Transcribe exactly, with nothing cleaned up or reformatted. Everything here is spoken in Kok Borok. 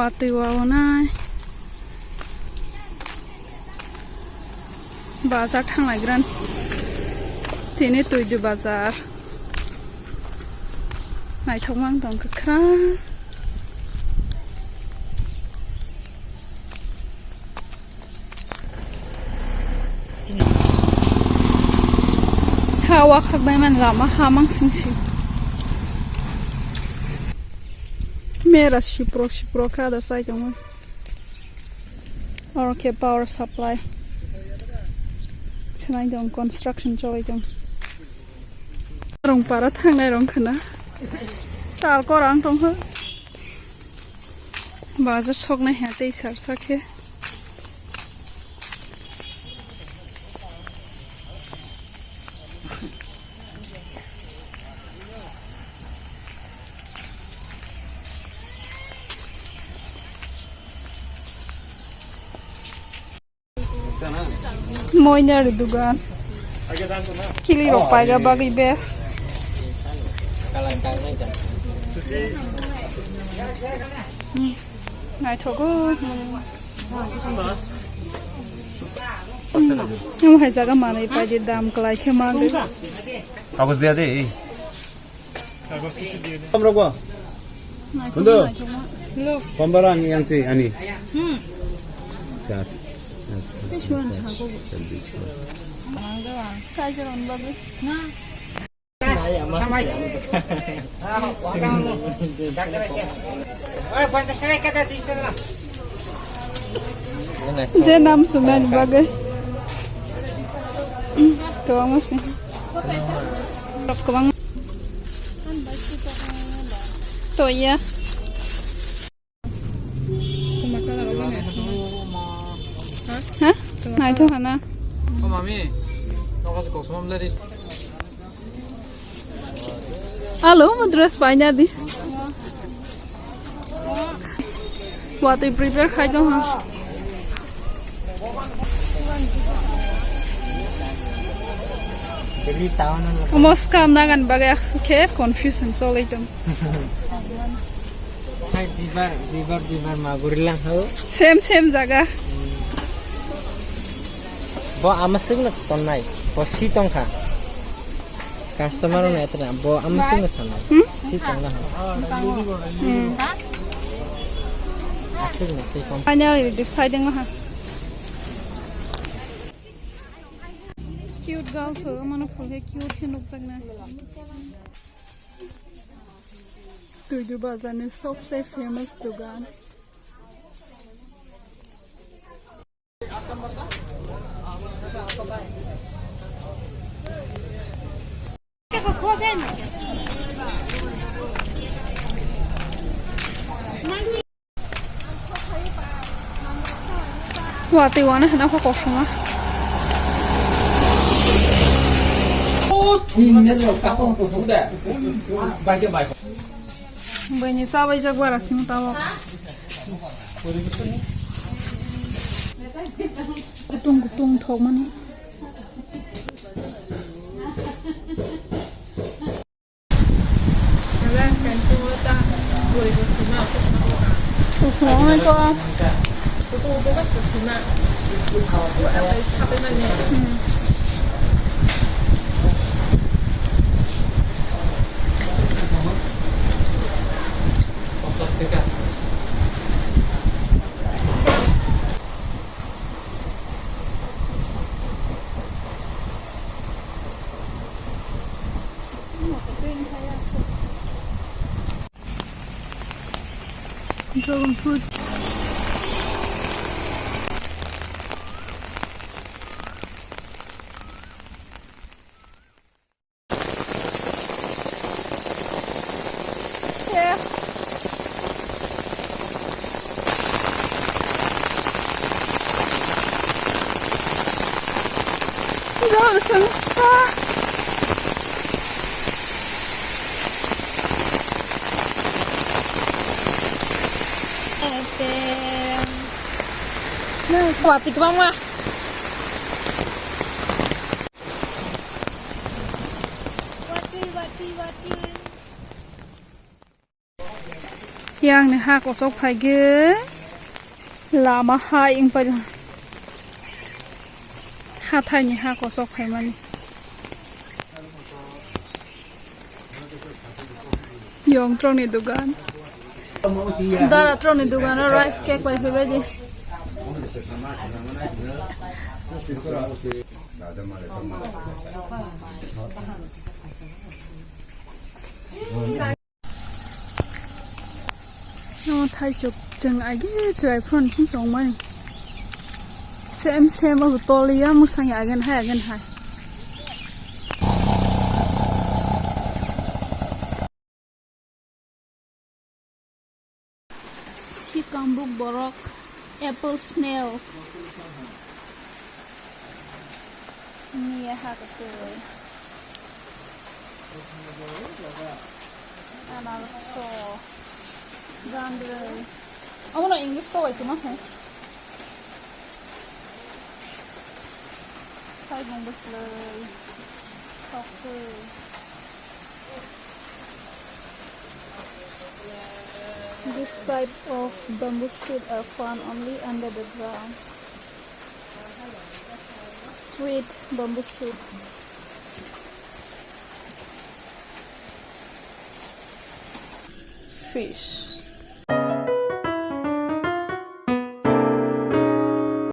Twi wawanai. Bazar thanglai gran. Tini Tuidu bazar. Naithok mang tong kwkhwrang. Ha wakhak bai man lama ha mang sing sing. Mera sipro sipro kha da sai tong. Oro khe power supply. Chwnai tong, construction choli tong. Rong para thangnai rong khna. Tal korang tong kha. Bazar soknai ha tei sar sa khe. Moina ri dugan. Kili rok paiga bagwi bes. Naithogo. Omo hai jaga manwi paidi dam kwlai khe manwi. Kagos dia de. Kom rokbo. Undo. Kom barang yang si ani. Hmm. Chat. This one, chat. Je nam sumnani bagwi. To amo si. Kwbang. To ya. Ha? Naitho hana. O mami, nokas kosom le dis. Alo, mo dress paina di. Watwi prepare khai tong ha. Omo skam nagan bagwi aswk khe confusion cholai tong. Hai, duibar, duibar, duibar ma gurilang hao. Same, same jaga. Bo ama swkno tonnai, bo si tongkha. Customer no etra, bo ama swkno sanai. Hmm? Si tongna ha. Hmm. Aswkno tei kom. Finally deciding ha. Cute girl pho, mano phulhe cute khe nukjakna. Tuidu bazarni sobse famous dugan. Watwi wana hana kho kosom ma. Bini chabai jak bara sing tao. Kutung kutung thok mani. Assalamualaikum. Dragon fruit. Jol sengsa. Watwi kwbangma. Watwi, watwi, watwi. Yang ni ha kosok phai ge lama hai wng pai. Hathai ni ha kosok phai mani. Yong trok ni dugan. Dara trok ni dugan o rice cake bai phai bai di. Omo thaichuk chwng age chwrai phone sing tongmani. Same same obo toliya mwsang ya agen hai agen hai. Si kambuk borok apple snail. Miya ha kwtwi. Anarso. Gandrwi. Omo no English to bai tuma hai. Khai bung bwslwi. Tokwi. This type of bamboo shoot are found only under the ground. Sweet bamboo shoot. Fish.